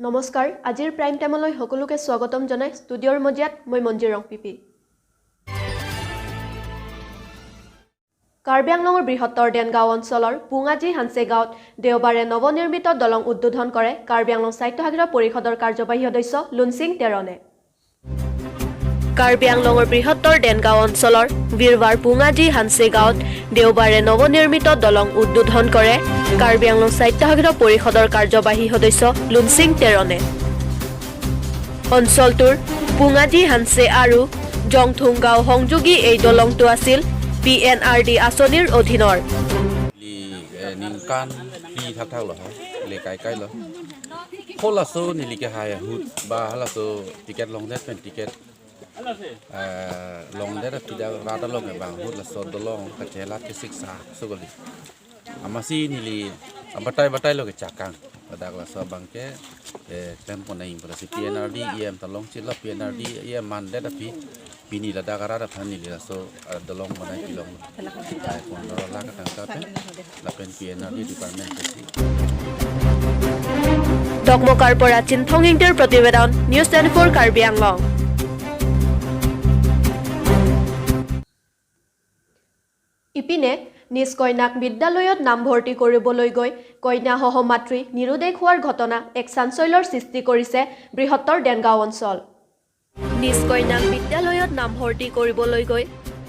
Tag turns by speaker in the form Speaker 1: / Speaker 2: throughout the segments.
Speaker 1: নমস্কাৰ, আজিৰ প্ৰাইম টাইমলৈ সকলোকে স্বাগতম জনাই ষ্টুডিঅ'ৰ মজিয়াত মই মঞ্জিৰ ৰংপিপি। কাৰ্বি আংলঙৰ বৃহত্তৰ দেনগাঁও অঞ্চলৰ পুঙাজী হানছে গাঁৱত দেওবাৰে নৱনিৰ্মিত দলং উদ্বোধন কৰে কাৰ্বি আংলং স্বায়ত্তশাসিত পৰিষদৰ কাৰ্যবাহী সদস্য লুনচিং তেৰণে। কাৰ্বি আংলঙৰ বৃহত্তৰ দেনগাঁও অঞ্চলৰ বীৰবাৰ পুঙাজী হানছে গাঁৱত দেওবাৰে নৱনিৰ্মিত দলং উদ্বোধন কৰে কাৰ্বি আংলং স্বায়ত্তশাসিত পৰিষদৰ কাৰ্যবাহী সদস্য লুনচিং তেৰণে। অঞ্চলটোৰ পুঙাজী হানছে আৰু জংথুং গাঁও সংযোগী এই দলংটো আছিল PNRD আঁচনিৰ অধীনৰ।
Speaker 2: নিংকান পি থাক থাক ল le kai kai lo khola so ni li ke hai hut ba hala so ticket long that pen ticket long that pida rata long ba hut la so dolong ka chela ke siksa so goli amasi ni li batai batai lo ke chakang padak la so bang ke tempo na im si PNRD EM ta long chila PNRD EM man that pi pini la dagara da phani la so dolong manai pilong 15 lakh tangka pe la pen PNRD department si।
Speaker 1: ডকমকাৰ পৰা চিন্থং ইংটিৰ প্ৰতিবেদন, news 24 Karbi Anglong. ইপিনে নিজ কন্যাক বিদ্যালয়ত নামভৰ্তি কৰিবলৈ গৈ কন্যাসহ মাতৃ নিৰুদ্দেশ হোৱাৰ ঘটনা এক চাঞ্চল্যৰ সৃষ্টি কৰিছে বৃহত্তৰ দেনগাঁও অঞ্চল। নিজ কন্যাক বিদ্যালয়ত নামভৰ্তি কৰিবলৈ গৈ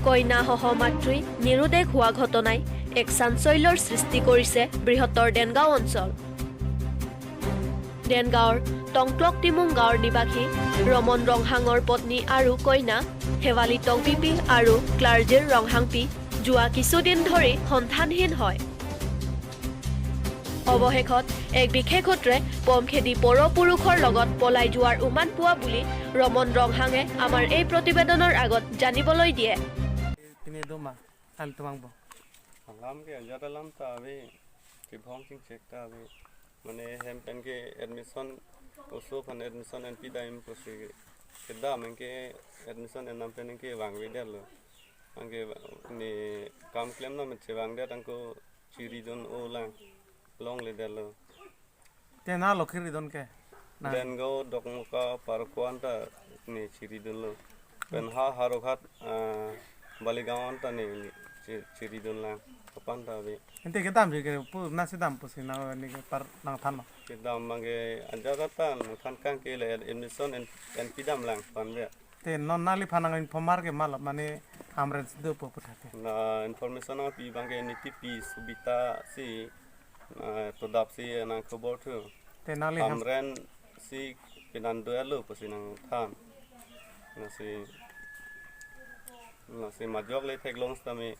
Speaker 1: কন্যাসহ মাতৃ নিৰুদ্দেশ হোৱা ঘটনাই এক চাঞ্চল্যৰ সৃষ্টি কৰিছে বৃহত্তৰ দেনগাঁও অঞ্চল। দেনগাঁৱৰ টংক্লক টিমুং গাঁৱৰ নিবাসী ৰমন ৰংহাঙৰ পত্নী আৰু কন্যা শেৱালী টংপিপি আৰু ক্লাৰ্জিৰ ৰংহাংপি যোৱা কিছুদিন ধৰি সন্ধানহীন হয়। অৱশেষত এক বিশেষ সূত্ৰে পম খেদি পৰপুৰুষৰ লগত পলাই যোৱাৰ উমান পোৱা বুলি ৰমন ৰংহাঙে আমাৰ এই প্ৰতিবেদনৰ আগত জানিবলৈ দিয়ে।
Speaker 3: মানে হেম পেনকে এডমিশন ওসো ফান এডমিশন এন পি দাইম পসি কেদা মেনকে এডমিশন এন নাম পেনকে বাংবি দেল আঙ্গে নি কাম ক্লেম না মেছে বাং দে তাঙ্কো চিরি জন ও লা লং লে দেল
Speaker 4: তে না লখিরি দন কে
Speaker 3: দেন গো ডকমকা পারকোয়ান তা নি চিরি দন লো পেন হা হারোঘাট বালিগাঁও তা নি চিরি দন লা kapan tabi
Speaker 4: ente ke dam ke pu na se dam pu se na ni ke par na than ma
Speaker 3: ke dam mange aja kata na than kang ke le admission en pi dam lang pan be
Speaker 4: te non nali phanang informar ke mal mane amre de pu pu thake
Speaker 3: na information a pi bange niti pi subita si to dap si na khobor thu
Speaker 4: te nali
Speaker 3: amren si pinan doelo pu si nang than na si majok le thek long stami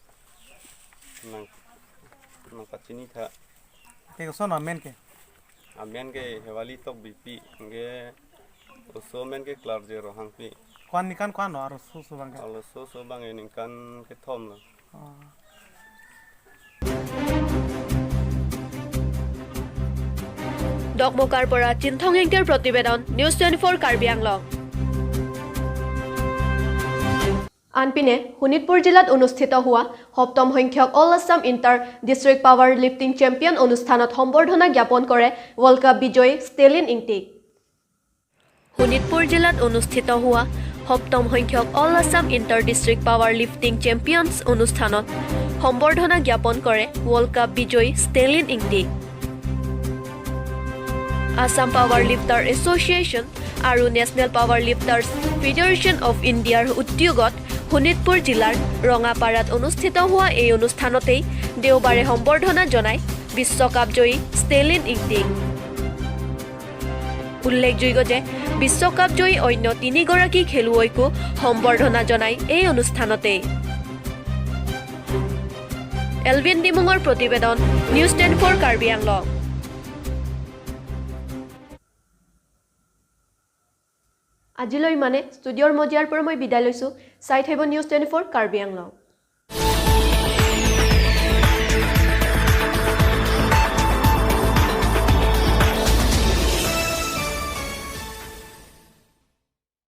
Speaker 3: nang nang kachini tha
Speaker 4: te so na men ke
Speaker 3: amen ke hewali tok bp nge oso men ke klar je rohang pi
Speaker 4: kwan nikan kwan aro so so bang
Speaker 3: aro so so bang nikan ke thom na।
Speaker 1: ডকমকাৰ পৰা চিন্থং ইংটিৰ প্ৰতিবেদন, news 24 Karbi Anglong. আনপিনে শোণিতপুৰ জিলাত অনুষ্ঠিত হোৱা সপ্তম সংখ্যক all Assam inter district power lifting champion অনুষ্ঠানত সম্বৰ্ধনা জ্ঞাপন কৰে ৱৰ্ল্ড কাপ বিজয়ী ষ্টেলিন ইংটিক। শোণিতপুৰ জিলাত অনুষ্ঠিত হোৱা সপ্তম সংখ্যক all Assam inter district power lifting champions অনুষ্ঠানত সম্বৰ্ধনা জ্ঞাপন কৰে ৱৰ্ল্ড কাপ বিজয়ী Stelin Ingtik. Assam power lifter association আৰু national power lifters federation of ইণ্ডিয়াৰ উদ্যোগত শোণিতপুৰ জিলাৰ ৰঙাপাৰাত অনুষ্ঠিত হোৱা এই অনুষ্ঠানতেই দেওবাৰে সম্বৰ্ধনা জনায় বিশ্বকাপ জয়ী ষ্টেলিন ইংটিক। উল্লেখযোগ্য যে বিশ্বকাপ জয়ী অন্য তিনিগৰাকী খেলুৱৈকো সম্বৰ্ধনা জনায় এই অনুষ্ঠানতেই। এলভিন ডিমুঙৰ প্ৰতিবেদন, নিউজ 24 কাৰ্বি আংলং। আজিলৈ মানে ষ্টুডিঅ'ৰ মজিয়াৰ পৰা মই বিদায় লৈছোঁ। চাই থাকিব নিউজ 24 কাৰ্বি আংলং।